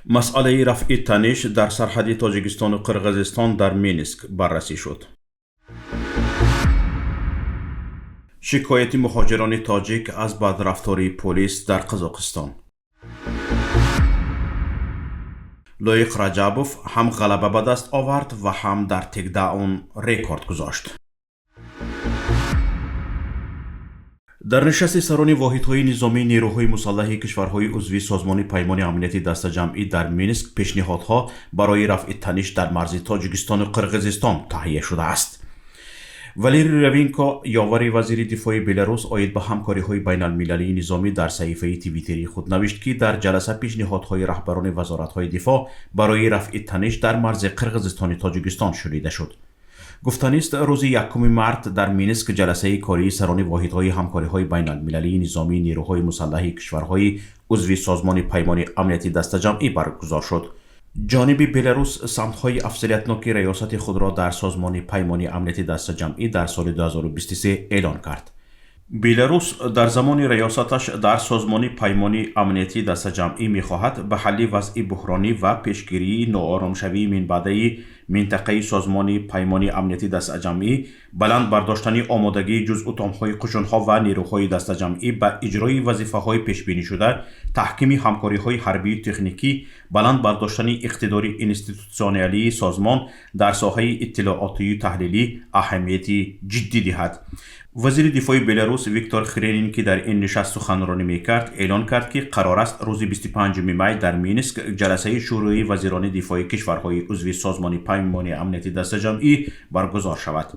Масъалаи рафъи таниш дар сарҳади Тоҷикистону Қирғизистон дар Минск баррасӣ шуд. Шикояти муҳоҷирони тоҷик аз бадрафтории полис дар Қазоқистон. Лоиқ Раҷабов ҳам ғалаба ба даст овард ва ҳам дар текдаун рекорд гузошт. Дар нишасти сарони воҳидҳои низомии нерӯҳои мусаллаҳи кишварҳои узви Созмони Паймони Амнияти Дастаҷамъӣ дар Минск пешниҳодҳо барои рафъи таниш дар марзи Тоҷикистону Қирғизистон таҳия шудааст. Валерий Ревенко, ёвари вазири дифои Беларус оид ба ҳамкориҳои байналмилалии низомӣ, дар саҳифаи Твиттерии худ навишт, ки дар ҷаласа пешниҳодҳои раҳбарони вазоратҳои дифоъ барои рафъи таниш дар марзи Қирғизистони Тоҷикистон шунида шуд. Гуфтанист, рӯзи 1 март дар Минск ҷаласаи кории сарони воҳидҳои ҳамкориҳои байналмилалии низомии нерӯҳои мусаллаҳи кишварҳои узви Созмони Паймони Амнияти Дастаҷамъӣ баргузор шуд. Ҷониби Беларус самтҳои афзалиятноки раёсати худро дар Созмони Паймони Амнияти Дастаҷамъӣ дар соли 2023 эълон кард. Беларус дар замони раёсаташ дар Созмони Паймони Амнияти Дастаҷамъӣ мехоҳад ба ҳалли вазъи буҳронӣ ва пешгирии нооромшавии минбаъдаи минтақаи Созмони Паймони Амнияти Дастаҷамъӣ, баланд бардоштани омодагии ҷузъутомҳои қушунҳо ва нерӯҳои дастаҷамъӣ ба иҷрои вазифаҳои пешбинишуда, таҳкими ҳамкориҳои ҳарбию техникӣ, баланд бардоштани иқтидори институтсионалии созмон дар соҳаи иттилоотию таҳлилӣ аҳамияти ҷиддӣ диҳад. Вазири дифои Беларус Виктор Хренин, ки дар ин нишаст суханронӣ мекард, эълон кард, ки қарор аст рӯзи 25 май дар Минск ҷаласаи Шӯрои вазирони дифои кишварҳои узви Созмони Паймони Амнияти Дастаҷамъӣ баргузор шавад.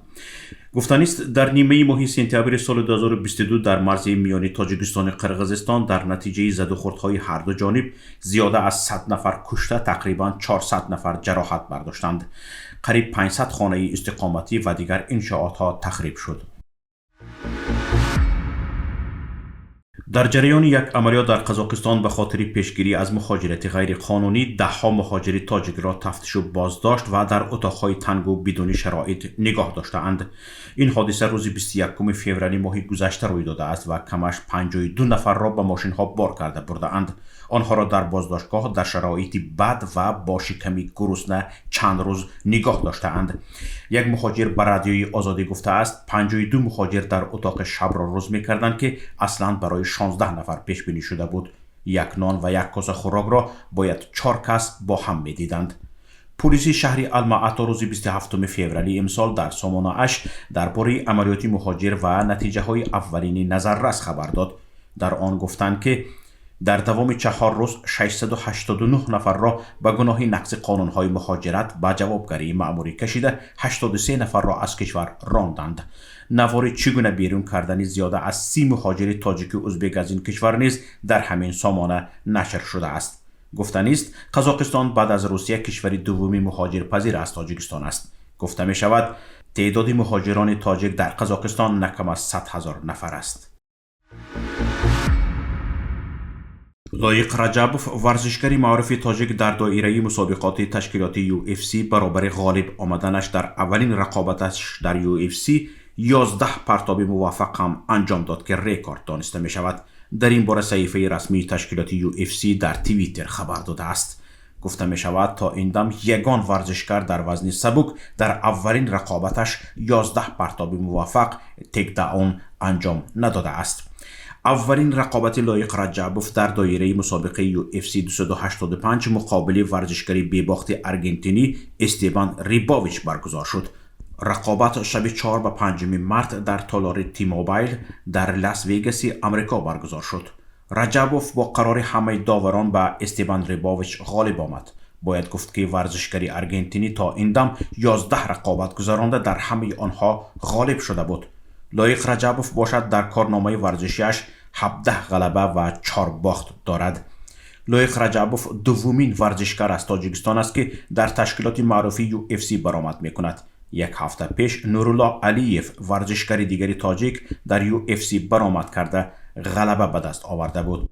Гуфтанист, дар нимаи моҳи сентябри соли 2022 дар марзи миёни Тоҷикистону Қирғизистон дар натиҷаи задухӯрдҳои ҳарду ҷониб зиёда аз 100 нафар кушта, тақрибан 400 нафар ҷароҳат бардоштанд. Қариб 500 хонаи истиқоматӣ ва дигар иншоотҳо тахриб шуд. Дар ҷараёни як амалиёт дар Қазоқистон ба хотири пешгирӣ аз муҳоҷирати ғайриқонунӣ даҳҳо муҳоҷири тоҷикро тафтишу боздошт ва дар утоқҳои тангу бидуни шароит нигоҳ доштаанд. Ин ҳодиса рӯзи 21 феврали моҳи гузашта рӯй додааст ва камаш 52 нафарро ба мошинҳо бор карда бурдаанд. Онҳоро дар боздоштгоҳ дар шароити бад ва бо шиками гурусна чанд рӯз нигоҳ доштаанд. Як муҳоҷир ба Радиои Озодӣ гуфтааст, 52 муҳоҷир дар утоқи шабро рӯз мекарданд, ки аслан барои 16 нафар пешбинӣ шуда буд. Як нон ва як коса хӯрокро бояд чор кас бо ҳам медиданд. Пулиси шаҳри Алмаато рӯзи 27 феврали имсол дар сомонааш дар бораи амалиёти муҳоҷир ва натиҷаҳои аввалини назаррас хабар дод. Дар он гуфтанд, ки дар давоми 4 рӯз 689 нафарро ба гуноҳи нақзи қонунҳои муҳоҷират ба ҷавобгарии маъмурӣ кашида, 83 нафарро аз кишвар ронданд. Навори чӣ гуна берун кардани зиёда аз 30 муҳоҷири тоҷику узбек аз ин кишвар низ дар ҳамин сомона нашр шудааст. Гуфтанист, Қазоқистон баъд аз Русия кишвари дуввуми муҳоҷирпазир аз Тоҷикистон аст. Гуфта мешавад, теъдоди муҳоҷирони тоҷик дар Қазоқистон на кам аз 100 ҳазор нафар аст. Лоиқ Раҷабов, варзишгари маъруфи тоҷик, дар доираи мусобиқоти ташкилоти UFC баробари ғолиб омаданаш дар аввалин рақобаташ дар UFC 11 партоби муваффақ ҳам анҷом дод, ки рекорд дониста мешавад. Дар ин бора саҳифаи расмии ташкилоти UFC дар Твиттер хабар додааст. Гуфта мешавад, то ин дам ягон варзишгар дар вазни сабук дар аввалин рақобаташ 11 партоби муваффақ текдаун анҷом надодааст. Аввалин рақобати Лоиқ Раҷабов дар доираи мусобиқаи UFC 285 муқобили варзишгари бебохти аргентинӣ Эстебан Рибович баргузор шуд. Рақобат шаби 4 ба 5 март дар толори Тимобайл дар Лас Вегаси Амрико баргузор шуд. Раҷабов бо қарори ҳамаи доварон ба Эстебан Рибович ғолиб омад. Бояд гуфт, ки варзишгари аргентинӣ то ин дам 11 рақобат гузаронда, дар ҳамаи онҳо ғолиб шуда буд. Лоиқ Раҷабов бошад, дар корномаи варзишиаш 17 ғалаба ва 4 бохт дорад. Лоиқ Раҷабов дуввумин варзишгар аз Тоҷикистон аст, ки дар ташкилоти маъруфи UFC баромад мекунад. Як ҳафта пеш Нуруллоҳ Алиев, варзишгари дигари тоҷик, дар UFC баромад карда, ғалаба ба даст оварда буд.